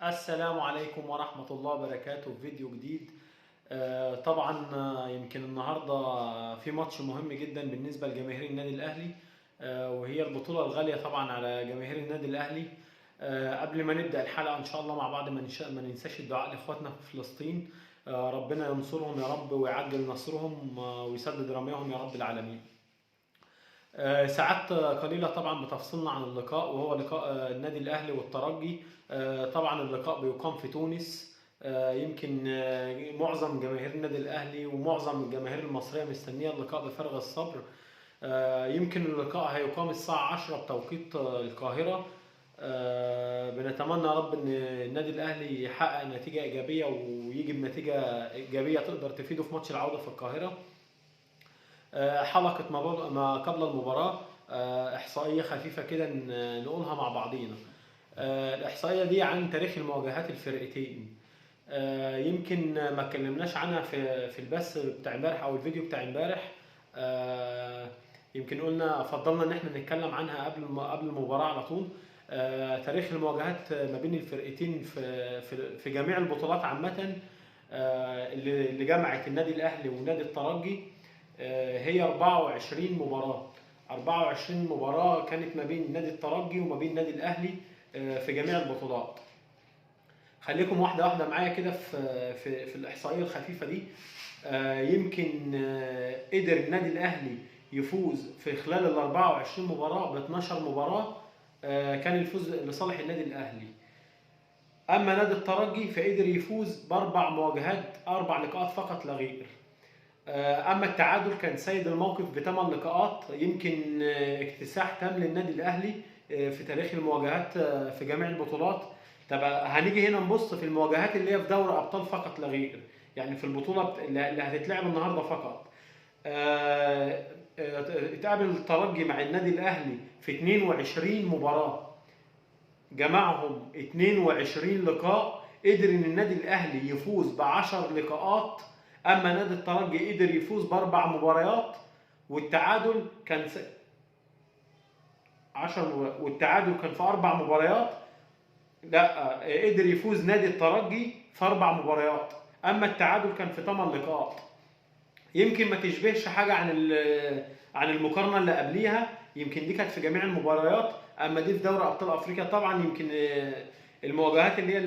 السلام عليكم ورحمة الله وبركاته. في فيديو جديد. طبعا يمكن النهاردة في ماتش مهم جدا بالنسبة لجماهير النادي الأهلي، وهي البطولة الغالية طبعا على جماهير النادي الأهلي. قبل ما نبدأ الحلقة إن شاء الله مع بعض ما ننساش الدعاء لإخواتنا في فلسطين، ربنا ينصرهم يا رب ويعجل نصرهم ويسدد رميهم يا رب العالمين. ساعات قليلة طبعا بتفصلنا عن اللقاء، وهو لقاء النادي الأهلي والترجي. طبعا اللقاء بيقام في تونس. يمكن معظم جماهير النادي الأهلي ومعظم الجماهير المصرية مستنية اللقاء بفارغ الصبر. يمكن اللقاء هيقام الساعة 10 بتوقيت القاهرة. بنتمنى يا رب ان النادي الأهلي يحقق نتيجة إيجابية ويجي بنتيجة إيجابية تقدر تفيده في ماتش العودة في القاهرة. حلقة ما قبل المباراة، إحصائية خفيفة كده نقولها مع بعضينا. الإحصائية دي عن تاريخ المواجهات الفرقتين، يمكن ما اتكلمناش عنها في البث بتاع امبارح أو الفيديو بتاع امبارح. يمكن قلنا فضلنا إن احنا نتكلم عنها قبل المباراة على طول. تاريخ المواجهات ما بين الفرقتين في جميع البطولات عامة، اللي جمعت النادي الأهلي ونادي الترجي، هي 24 مباراة. 24 مباراة كانت ما بين نادي الترجي وما بين نادي الأهلي في جميع البطولات. خليكم واحدة واحدة معايا كده في الإحصائية الخفيفة دي. يمكن قدر النادي الأهلي يفوز في خلال ال 24 مباراة ب 12 مباراة، كان الفوز لصالح النادي الأهلي. أما نادي الترجي فقدر يفوز بأربع مواجهات، 4 لقاءات فقط لا غير. اما التعادل كان سيد الموقف ب8 لقاءات. يمكن اكتساح تام للنادي الاهلي في تاريخ المواجهات في جميع البطولات. طب هنيجي هنا نبص في المواجهات اللي هي في دوري ابطال فقط لا غير، يعني في البطولة اللي هتتلعب النهارده فقط. اتقابل الترجي مع النادي الاهلي في 22 مباراة، جمعهم 22 لقاء. قدر ان النادي الاهلي يفوز ب10 لقاءات، اما نادي الترجي قدر يفوز ب4 مباريات، والتعادل كان 10، والتعادل كان في 4 مباريات. لا، قدر يفوز نادي الترجي في 4 مباريات، اما التعادل كان في 8 لقاءات. يمكن ما تشبهش حاجة عن المقارنة اللي قبليها، يمكن دي كانت في جميع المباريات، اما دي في دوري ابطال افريقيا. طبعا يمكن المواجهات اللي هي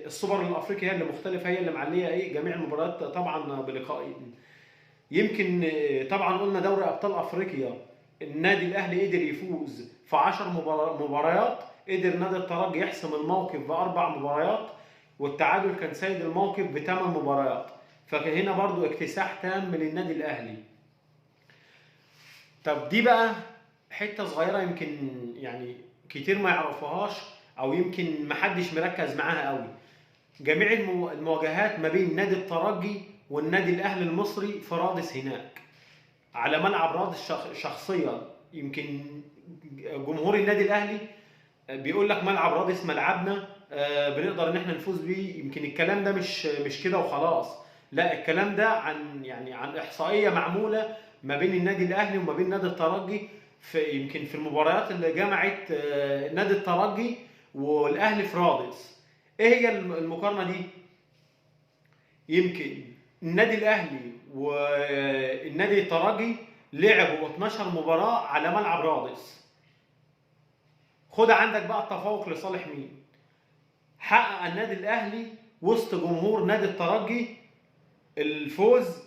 السوبر الافريقي هي اللي مختلفة، هي اللي معليه ايه جميع المباريات طبعا بلقائين. يمكن طبعا قلنا دوري ابطال افريقيا النادي الاهلي قدر يفوز في 10 مباريات، قدر نادي الترجي يحسم الموقف ب4 مباريات، والتعادل كان سيد الموقف ب8 مباريات. فهنا برضو اكتساح تام للنادي الاهلي. طب دي بقى حتة صغيرة يمكن يعني كتير ما يعرفوهاش او يمكن محدش مركز معاها قوي. جميع المواجهات ما بين نادي الترجي والنادي الاهلي المصري في رادس هناك على ملعب رادس شخصيا. يمكن جمهور النادي الاهلي بيقول لك ملعب رادس ملعبنا، بنقدر ان احنا نفوز بيه. يمكن الكلام ده مش كده وخلاص، لا، الكلام ده عن يعني عن احصائية معمولة ما بين النادي الاهلي وما بين نادي الترجي في يمكن في المباريات اللي جمعت نادي الترجي والاهلي في رادس. ايه هي المقارنة دي؟ يمكن النادي الاهلي والنادي الترجي لعبوا 12 مباراة على ملعب رادس. خد عندك بقى التفوق لصالح مين؟ حقق النادي الاهلي وسط جمهور نادي الترجي الفوز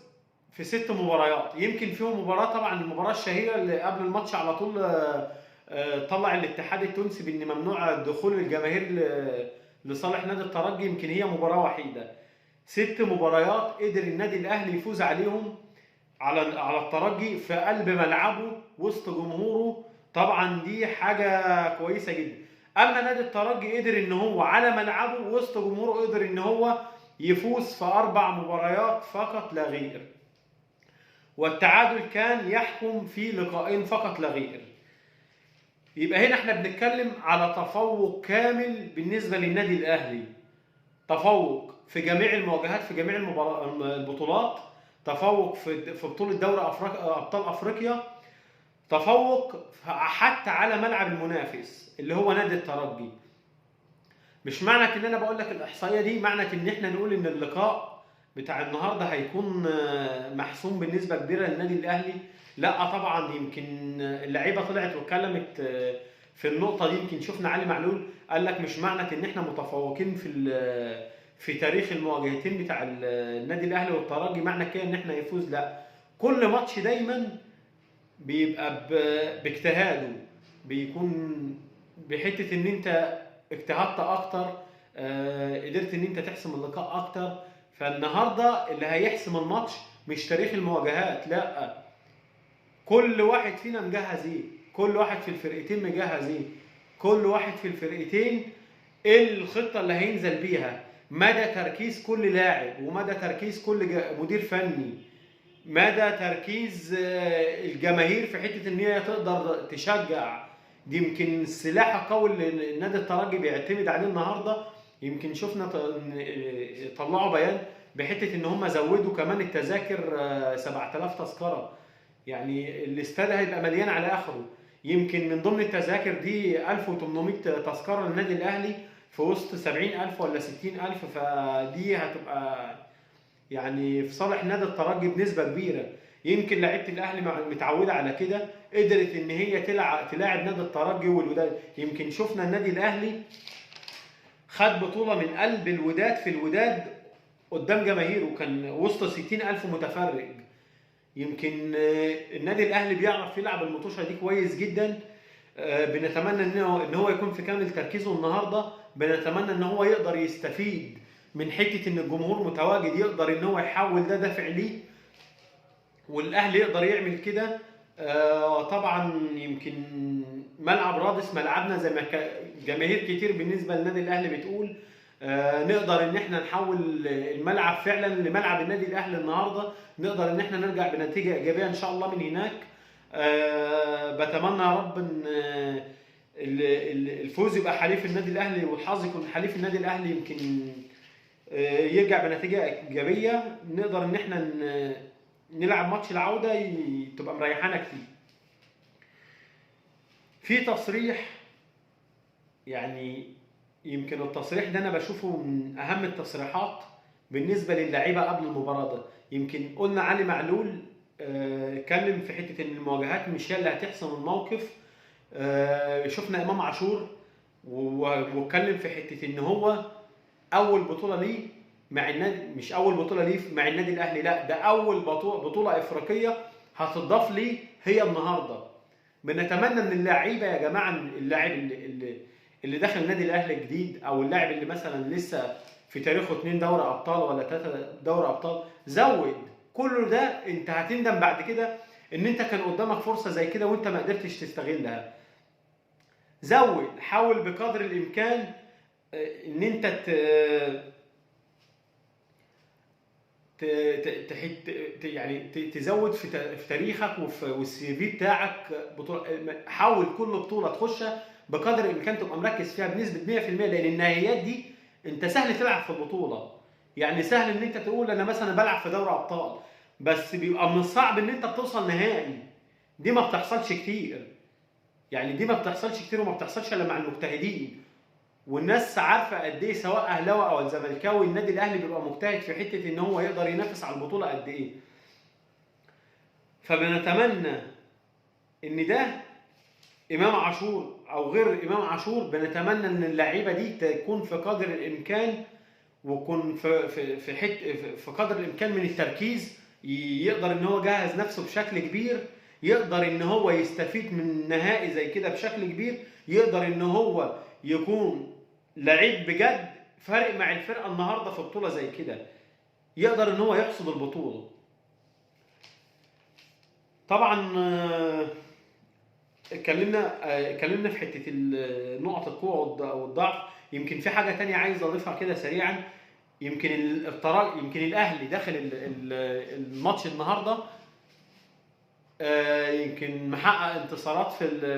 في 6 مباريات، يمكن فيهم مباراة طبعا المباراة الشهيرة اللي قبل الماتش على طول طلع الاتحاد التونسي بان ممنوع دخول الجماهير لصالح نادي الترجي. يمكن هي مباراة وحيده. 6 مباريات قدر النادي الاهلي يفوز عليهم على الترجي في قلب ملعبه وسط جمهوره. طبعا دي حاجة كويسة جدا. اما نادي الترجي قدر ان هو على ملعبه وسط جمهوره قدر ان هو يفوز في 4 مباريات فقط لا غير، والتعادل كان يحكم في لقاءين فقط لا غير. يبقى هنا احنا بنتكلم على تفوق كامل بالنسبة للنادي الأهلي، تفوق في جميع المواجهات في جميع البطولات، تفوق في بطولة دوري أبطال أفريقيا، تفوق حتى على ملعب المنافس اللي هو نادي الترجي. مش معنى ان انا بقول لك الاحصائية دي معنى ان احنا نقول ان اللقاء بتاع النهارده هيكون محسوم بنسبة كبيرة للنادي الاهلي. لا طبعا، يمكن اللعيبة طلعت واتكلمت في النقطة دي. يمكن شفنا علي معلول قال لك مش معنى ان احنا متفوقين في تاريخ المواجهتين بتاع النادي الاهلي والترجي معنى كده ان احنا يفوز. لا، كل ماتش دايما بيبقى باجتهاده، بيكون بحته ان انت اجتهدت اكتر، قدرت ان انت تحسم اللقاء اكتر. فالنهارده اللي هيحسم الماتش مش تاريخ المواجهات، لا، كل واحد فينا مجهز ايه، كل واحد في الفرقتين مجهز ايه، كل واحد في الفرقتين ايه الخطة اللي هينزل بيها، مدى تركيز كل لاعب ومدى تركيز كل مدير فني، مدى تركيز الجماهير في حتة ان هي تقدر تشجع. دي يمكن السلاح القوي اللي النادي الترجي بيعتمد عليه النهارده. يمكن شفنا طلعوا بيان بحته ان هم زودوا كمان التذاكر 7000 تذكره، يعني الاستاد هيبقى مليان على اخره. يمكن من ضمن التذاكر دي 1800 تذكره للنادي الاهلي في وسط 70000 ولا 60000، فدي هتبقى يعني في صالح نادي الترجي بنسبة كبيرة. يمكن لعيبة الاهلي متعوده على كده، قدرت ان هي تلاعب نادي الترجي والوداد. يمكن شفنا النادي الاهلي خد بطوله من قلب الوداد في الوداد قدام جماهيره، كان وسط 60000 متفرج. يمكن النادي الاهلي بيعرف يلعب المطوشه دي كويس جدا. بنتمنى ان هو يكون في كامل تركيزه النهارده، بنتمنى ان هو يقدر يستفيد من حتة ان الجمهور متواجد، يقدر ان هو يحول ده دافع ليه، والاهلي يقدر يعمل كده. طبعا يمكن ملعب رادس ملعبنا زي ما جماهير كتير بالنسبة للنادي الاهلي بتقول، نقدر ان احنا نحول الملعب فعلا لملعب النادي الاهلي النهارده، نقدر ان احنا نرجع بنتيجة ايجابية ان شاء الله من هناك. بتمنى يا رب ان الفوز يبقى حليف النادي الاهلي والحظ يكون حليف النادي الاهلي، يمكن يرجع بنتيجة ايجابية، نقدر ان احنا نلعب ماتش العودة تبقى مريحانا كتير. في تصريح، يعني يمكن التصريح ده انا بشوفه من اهم التصريحات بالنسبة للعيبة قبل المباراة ده. يمكن قلنا علي معلول اتكلم في حتة ان المواجهات مش هي اللي هتحسم الموقف. شفنا امام عاشور واتكلم في حتة ان هو اول بطوله ليه مع النادي، مش اول بطوله ليه مع النادي الاهلي، لا ده اول بطوله افريقية هتضاف ليه هي النهارده. بنتمنى من اللعيبة يا جماعة، اللاعب اللي داخل النادي الاهلي جديد، او اللاعب اللي مثلا لسه في تاريخه 2 دوري ابطال ولا 3 دوري ابطال، زود كل ده، انت هتندم بعد كده ان انت كان قدامك فرصة زي كده وانت ما قدرتش تستغلها. زود، حاول بقدر الامكان ان انت يعني تزود في تاريخك والسي في بتاعك. حاول كل بطوله تخشها بقدر الامكان تبقى مركز فيها بنسبة 100%، لان النهائيات دي انت سهل تلعب في البطولة. يعني سهل ان انت تقول انا مثلا بلعب في دوري ابطال، بس بيبقى من الصعب ان انت بتوصل نهائي. دي ما بتحصلش كتير، يعني دي ما بتحصلش كتير وما بتحصلش الا مع المجتهدين، والناس عارفه قد ايه سواء اهلاوي او الزملكاوي النادي الاهلي بيبقى مجتهد في حتة ان هو يقدر ينافس على البطولة قد ايه. فبنتمنى ان ده امام عاشور او غير امام عاشور، بنتمنى ان اللعيبة دي تكون في قدر الامكان، ويكون في في في حت في قدر الامكان من التركيز، يقدر ان هو جهز نفسه بشكل كبير، يقدر ان هو يستفيد من نهائي زي كده بشكل كبير، يقدر ان هو يكون لعيب بجد فارق مع الفرقة النهارده في بطوله زي كده، يقدر ان هو يحصد البطولة. طبعا اتكلمنا في حتة نقط القوة والضعف. يمكن في حاجة تانية عايز اضيفها كده سريعا. يمكن يمكن الاهلي داخل الماتش النهارده يمكن محقق انتصارات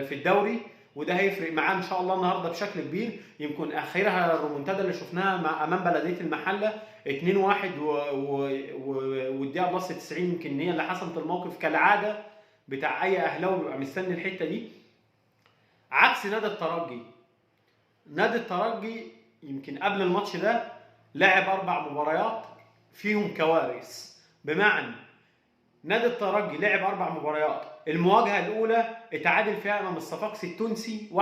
في الدوري، وده هيفرق معاه ان شاء الله النهارده بشكل كبير. يمكن اخرها الريمونتادا اللي شفناها مع امام بلديه المحلة 2-1 والدقيقة plus 90، يمكن هي اللي حسمت الموقف كالعادة بتاع اي اهلاوي بيبقى مستني الحتة دي. عكس نادي الترجي، نادي الترجي يمكن قبل الماتش ده لعب 4 مباريات فيهم كوارث. بمعنى نادي الترجي لعب 4 مباريات، المواجهة الاولى اتعادل فيها امام الصفاقسي التونسي 1-1،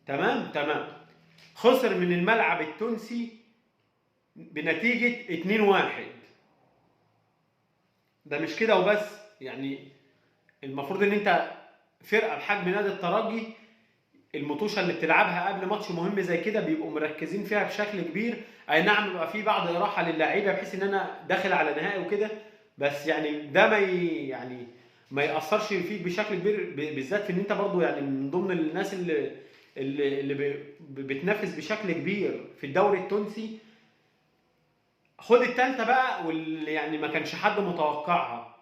تمام تمام، خسر من الملعب التونسي بنتيجة 2-1. ده مش كده وبس، يعني المفروض ان انت فرقه بحجم نادي الترجي المطوشه اللي بتلعبها قبل ماتش مهم زي كده بيبقوا مركزين فيها بشكل كبير. اي نعم بيبقى في بعض راحة للعيبة بحيث ان انا داخل على نهائي وكده، بس يعني ده ما يعني ما ياثرش فيك بشكل كبير، بالذات في ان انت برضو يعني من ضمن الناس اللي بتنافس بشكل كبير في الدوري التونسي. خد الثالثة بقى، واللي يعني ما كانش حد متوقعها،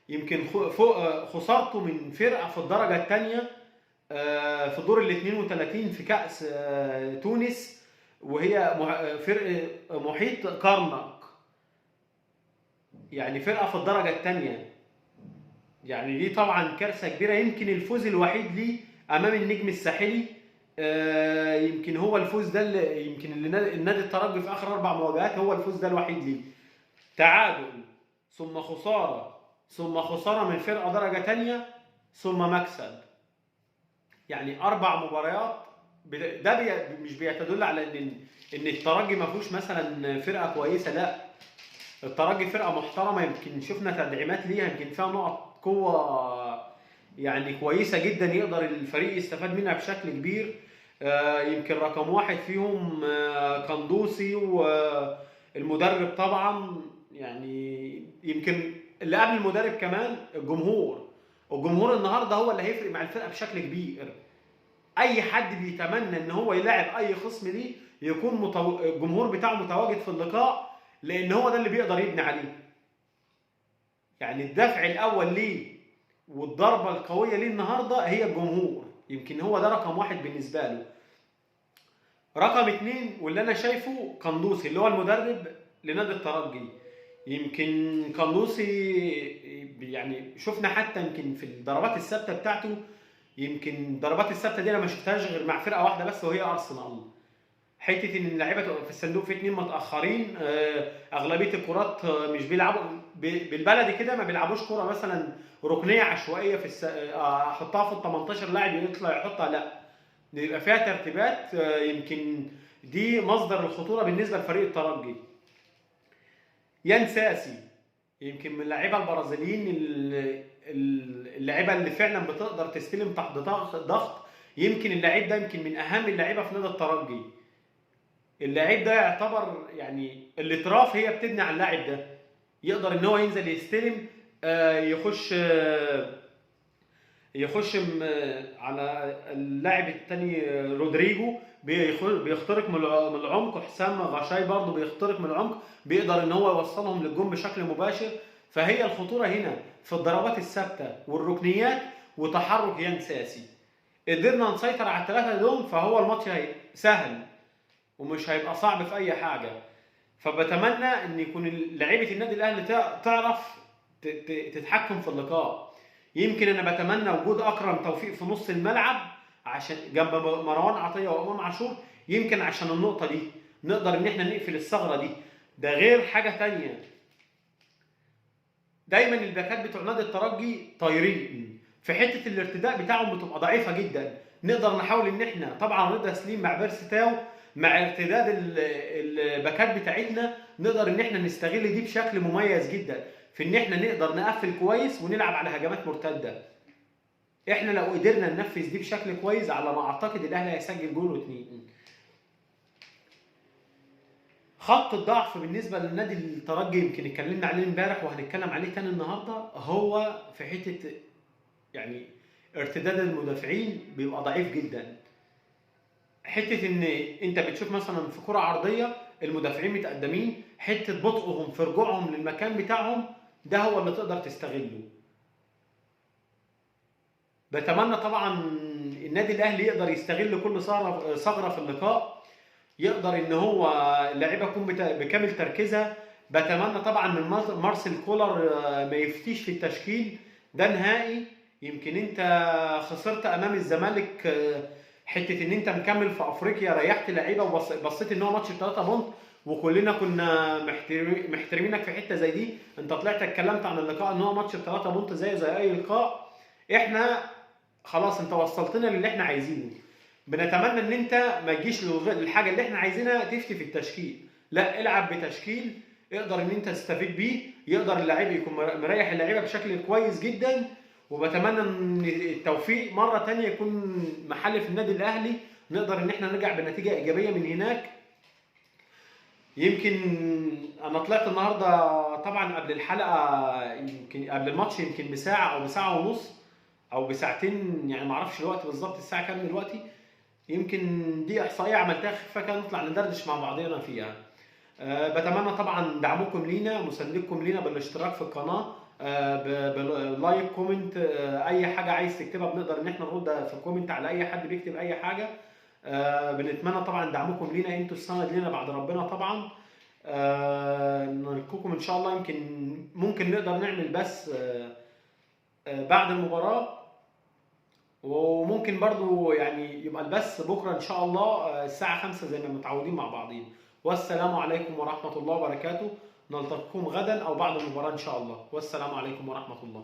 يمكن فوق خسارته من فرقه في الدرجة الثانية في دور ال 32 في كأس تونس، وهي فرقة محيط كرنك، يعني فرقة في الدرجة الثانية. يعني دي طبعا كارثة كبيرة. يمكن الفوز الوحيد ليه أمام النجم الساحلي، يمكن هو الفوز ده اللي يمكن النادي الترجي في آخر 4 مواجهات هو الفوز ده الوحيد ليه. تعادل ثم خسارة ثم خسارة من فرقة درجة ثانية ثم مكسب، يعني 4 مباريات. ده مش بيتدل على ان الترجي ما فيهوش مثلا فرقه كويسة، لا الترجي فرقه محترمه، يمكن شفنا تدعيمات ليها، يمكن فيها نقط قوة يعني كويسة جدا يقدر الفريق يستفاد منها بشكل كبير. يمكن رقم 1 فيهم قندوسي والمدرب طبعا، يعني يمكن اللي قبل المدرب كمان الجمهور. الجمهور النهارده هو اللي هيفرق مع الفرقة بشكل كبير. اي حد بيتمنى ان هو يلاعب اي خصم ليه يكون الجمهور بتاعه متواجد في اللقاء، لان هو ده اللي بيقدر يبني عليه. يعني الدفع الاول ليه والضربه القوية ليه النهارده هي الجمهور، يمكن هو ده رقم 1 بالنسبة له. رقم 2 واللي انا شايفه قندوسي اللي هو المدرب لنادي الترجي. يمكن قندوسي يعني شفنا حتى يمكن في الضربات الثابتة بتاعته، يمكن الضربات الثابتة دي انا ما شفتهاش غير مع فرقه واحدة بس وهي ارسنال. حتة ان اللعيبة تبقى في الصندوق في 2 متاخرين، اغلبية الكرات مش بيلعبوا بالبلدي كده، ما بيلعبوش كره مثلا ركنيه عشوائية في احطها في ال 18 لاعب يطلع يحطها، لا بيبقى فيها ترتيبات. يمكن دي مصدر الخطورة بالنسبة لفريق الترجي. يان ساسي يمكن من اللعيبة البرازيليين اللعيبة اللي فعلا بتقدر تستلم تحت ضغط. يمكن اللعيب ده يمكن من اهم اللعيبة في نادي الترجي. اللعيب ده يعتبر يعني الاطراف هي بتبني على اللاعب ده، يقدر ان هو ينزل يستلم، يخش على اللاعب الثاني رودريجو، بيخترق من العمق، حسام غشاي برضه بيخترق من العمق، بيقدر ان هو يوصلهم للجون بشكل مباشر. فهي الخطورة هنا في الضربات الثابتة والركنيات وتحرك يان ساسي. قدرنا نسيطر على الثلاثة دول فهو الماتش سهل ومش هيبقى صعب في اي حاجة. فبتمنى ان يكون لعيبة النادي الاهلي تعرف تتحكم في اللقاء. يمكن انا بتمنى وجود اكرم توفيق في نص الملعب عشان جنب مروان عطية وامام عاشور، يمكن عشان النقطة دي نقدر ان احنا نقفل الثغرة دي. ده غير حاجة ثانية، دايما الباكات بتوع نادي الترجي طايرين في حتة الارتداء بتاعهم بتبقى ضعيفة جدا. نقدر نحاول ان احنا طبعا رضا سليم مع بيرسي تاو مع ارتداد الباكات بتاعتنا نقدر ان احنا نستغل دي بشكل مميز جدا في ان احنا نقدر نقفل كويس ونلعب على هجمات مرتدة. احنا لو قدرنا ننفذ دي بشكل كويس على ما اعتقد الاهلي هيسجل جول واثنين. خط الضعف بالنسبة للنادي الترجي يمكن اتكلمنا عليه امبارح وهنتكلم عليه تاني النهارده، هو في حتة يعني ارتداد المدافعين بيبقى ضعيف جدا. حتة ان انت بتشوف مثلا في كره عرضية المدافعين متقدمين، حتة بطئهم في رجوعهم للمكان بتاعهم ده هو اللي تقدر تستغله. بتمنى طبعا النادي الاهلي يقدر يستغل كل ثغره في اللقاء، يقدر ان هو اللعيبة تكون بكامل تركيزها. بتمنى طبعا من مارسيل كولر ما يفتيش في التشكيل ده نهائي. يمكن انت خسرت امام الزمالك حتة ان انت مكمل في افريقيا، ريحت لعيبة وبصيت ان هو ماتش ب 3 point، وكلنا كنا محترمينك في حتة زي دي. انت طلعت اتكلمت عن اللقاء ان هو ماتش ب 3 point زي اي لقاء. احنا خلاص انت وصلتنا للي احنا عايزينه. بنتمنى ان انت ما تجيش للحاجة اللي احنا عايزينها تفتي في التشكيل، لا العب بتشكيل اقدر ان انت تستفيد بيه، يقدر اللعيب يكون مريح اللعيبة بشكل كويس جدا. وبتمنى ان التوفيق مرة ثانية يكون محل في النادي الاهلي، نقدر ان احنا نرجع بنتيجة ايجابية من هناك. يمكن انا طلعت النهارده طبعا قبل الحلقة، يمكن قبل الماتش يمكن بساعة او بساعة ونص او بساعتين، يعني ما اعرفش الوقت بالظبط الساعة كام دلوقتي. يمكن دي احصائية عملتها خفيفة كده نطلع ندردش مع بعضنا فيها. بتمنى طبعا دعمكم لينا، مساندتكم لينا بالاشتراك في القناة، ب like، comment، اي حاجة عايز تكتبها بنقدر ان احنا نرد في ال comment على اي حد بيكتب اي حاجة. بنتمنى طبعا دعمكم لينا، انتوا السند لينا بعد ربنا طبعا. نلقاكم ان شاء الله، يمكن ممكن نقدر نعمل بس بعد المباراة، وممكن برضو يعني يبقى البث بكره ان شاء الله الساعة 5 زي ما متعودين مع بعضين. والسلام عليكم ورحمة الله وبركاته. نلتقيكم غدا او بعد المباراة ان شاء الله. والسلام عليكم ورحمة الله.